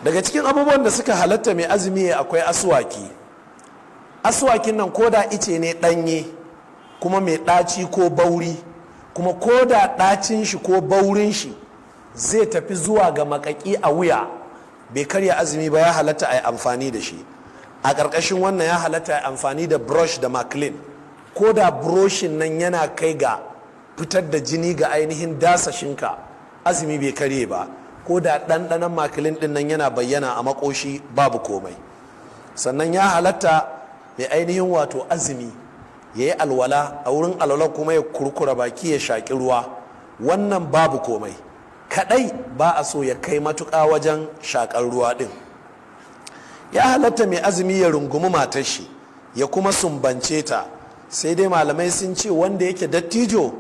Daga cikin abubuwan da suka halatta mai azumi akwai asuwaki. Asuwakin nan koda ice ne ɗanye kuma mai ɗaci ko bauri, kuma koda ɗacin shi ko baurin shi zai tafi zuwa ga makaki a wuya, bai karya azumi ba, ya halatta a yi amfani da shi. A ƙarƙashin wannan, ya halatta a yi amfani da brush da maclean, ko da broshin nan yana kai ga fitar da jini ga ainihin dasashinka, azumi bai karye ba. Ko da ɗanɗanon maclean ɗin nan yana bayyana a makoshi, babu komai. Sannan ya halatta mai ainihin wato azumi ya yi alwala, a wurin alwala kuma ya kurkura baki, ya shaƙi ruwa. Wannan babu komai. Kadai ba a so ya kai matuƙa wajen shaƙar ruwa ɗin. Ya halatta mai azumi ya rungumi matar shi ya kuma sumbance ta. Sai dai malamai sun ce wanda yake dattijo,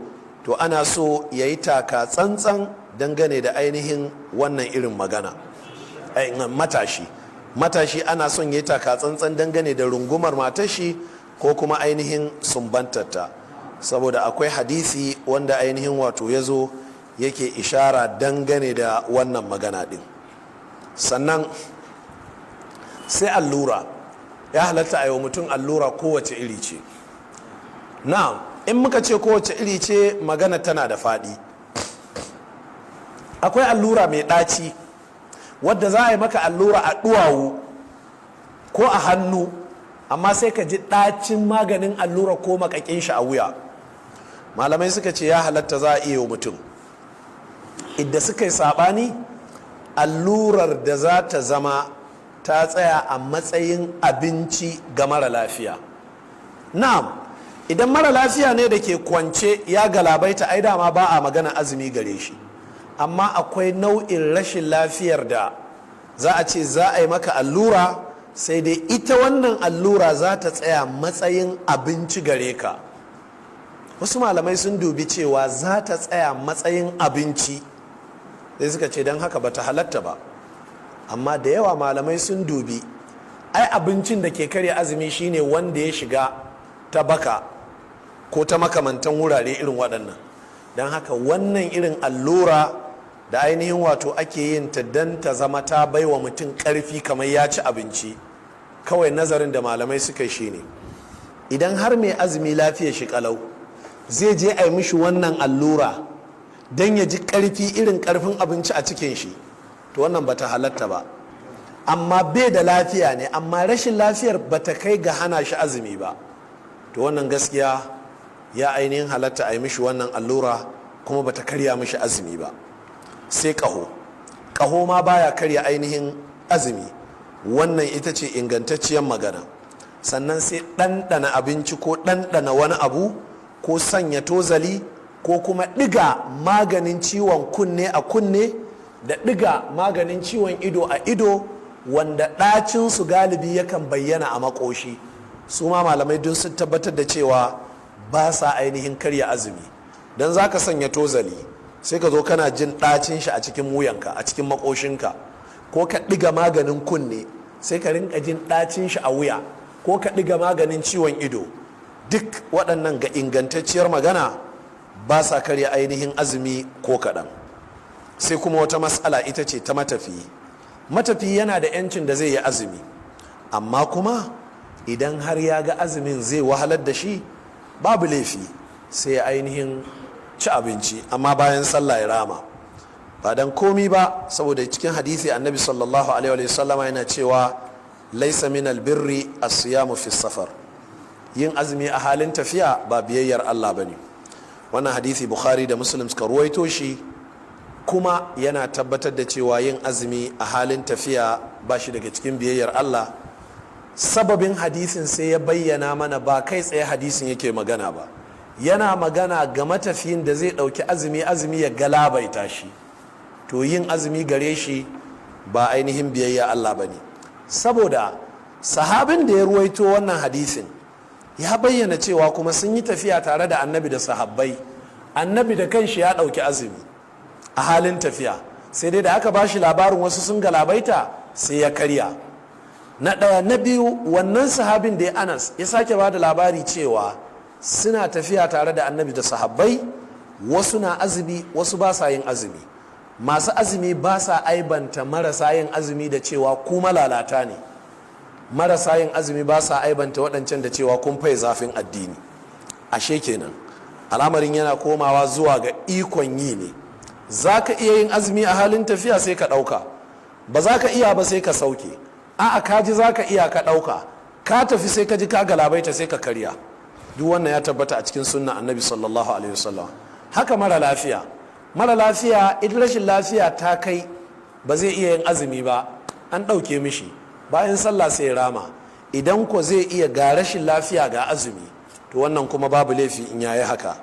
to ana so ya yi taka tsantsan dangane da ainihin wannan irin magana. Matashi ana son ya yi taka tsantsan dangane da rungumar matar shi ko kuma ainihin sumbantarta, saboda akwai hadisi wanda ainihin wato ya zo yake ishara dangane da wannan magana din. Sannan sai allura. Ya halatta a yi wa mutum allura, kowace iri ce. Na in muka ce kowace iri ce, magana tana da faɗi. Akwai allura mai ɗaci wadda za a yi maka allura a duwawu ko a hannu, amma sai ka ji ɗacin maganin allura ko makakin shi a wuya. Malamai suka ce ya halatta, za a iya wa mutum. Idda suka yi saɓani, allurar da za ta zama ta tsaya a matsayin abinci ga mara lafiya. Na'am, idan mara lafiya ne da ke kwance ya galabaita, ai dama ba a magana azumi gare shi. Amma akwai nau'in rashin lafiyar da za a ce za a yi maka allura, sai dai ita wannan allura za ta tsaya matsayin abinci gare ka. Wasu malamai sun dubi cewa za ta tsaya matsayin abinci, sai suka ce don haka bata halatta ba. Amma da yawa malamai sun dubi, ai abincin da ke karya azumi shine wanda ya shiga ta baka ko ta makamantan wurare irin waɗannan. Don haka wannan irin allura da ainihin wato ake yin ta don ta zama ta baiwa mutum ƙarfi kamar ya ci abinci, kawai nazarin da malamai suka yi shine, idan har mai azumi lafiya shi kalau zai je a yi mishi wannan allura don ya ji ƙarfi irin ƙarfin abinci a cikin shi, to wannan bata halatta ba. Amma bai da lafiya ne, amma rashin lafiyar bata kai ga hana shi azumi ba, to wannan gaskiya ya ainihin halatta a yi mishi wannan allura, kuma bata karya mishi azumi ba. Sai ƙaho. Ƙaho ma baya karya ainihin azumi. Wannan ita ce ingantacciyar magana. Sannan sai ɗanɗana abinci ko ɗanɗana wani abu ko sanya tozali ko kuma ɗiga maganin ciwon kunne a kunne da ɗiga maganin ciwon ido a ido, wanda ɗacinsu galibi yakan bayyana a makoshi, su ma malamai duk sun tabbatar da cewa ba sa ainihin karya azumi. Don za ka sanya tozali, sai ka zo kana jin ɗacin shi a cikin wuyanka, a cikin makoshinka, ko ka ɗiga maganin kunne, sai ka rinka jin ɗacin shi a wuya, ko ka ɗiga maganin ciwon ido. Duk waɗannan, ga ingantacciyar magana, ba sa karya ainihin azumi ko kaɗan. Sai kuma wata matsala, ita ce ta matafiyi. Matafiyi yana da 'yancin da zai yi azumi, amma kuma idan har ya ga azumin zai wahalar da shi, babu laifi sai ya ainihin ci abinci, amma bayan sallah ya rama. Ba dan komi ba, saboda cikin hadisi Annabi sallallahu alaihi wasallama yana cewa: "Laisa min albirri as-siyamu fi safar." Yin azumi a halin tafiya ba biyayyar Allah bane. Wannan hadisi Bukhari da Muslim suka ruwaito shi, kuma yana tabbatar da cewa yin azumi a halin tafiya ba shi daga cikin biyayyar Allah. Sababin hadisin sai ya bayyana mana ba kai tsaye hadisin yake magana ba, yana magana ga matafiyin da zai ɗauki azumi, azumi ya galabaita shi, to yin azumi gare shi ba ainihin biyayya Allah ba ne. Saboda sahabin da ya ruwaito wannan hadisin ya bayyana cewa kuma sun yi tafiya tare da Annabi da sahabbai, Annabi da kanshi ya ɗauki azumi a halin tafiya, sai dai da aka ba shi labarin wasu sun galabaita, sai ya karya. Na ɗaya. Na biyu, wannan sahabin da ya Anas ya sake ba da labari cewa suna tafiya tare da Annabi da sahabbai, wasu na azumi, wasu ba sa yin azumi. Masu azumi ba sa aibanta marasa yin azumi da cewa ku malalata ne. Marasa yin azumi ba sa aibanta waɗancan da cewa kun fai zafin addini. Ashe kenan al'amarin yana komawa zuwa ga ikon yi ne. Za ka iya yin azumi a halin tafiya, sai ka ɗauka. Ba za ka iya ba, sai ka sauke. A'a, ka ji za ka iya, ka ɗauka, ka tafi, sai ka ji ka galabaita, sai ka karya. Duk wannan ya tabbata a cikin sunna Annabi sallallahu alaihi wasallam. Haka mara lafiya. Mara lafiya, idan rashin lafiya ta kai ba zai iya yin azumi ba, an ɗauke mishi. Bayan sallah sai rama. Idan ko zai iya, ga rashin lafiya ga azumi, to wannan kuma babu laifi in yayi haka.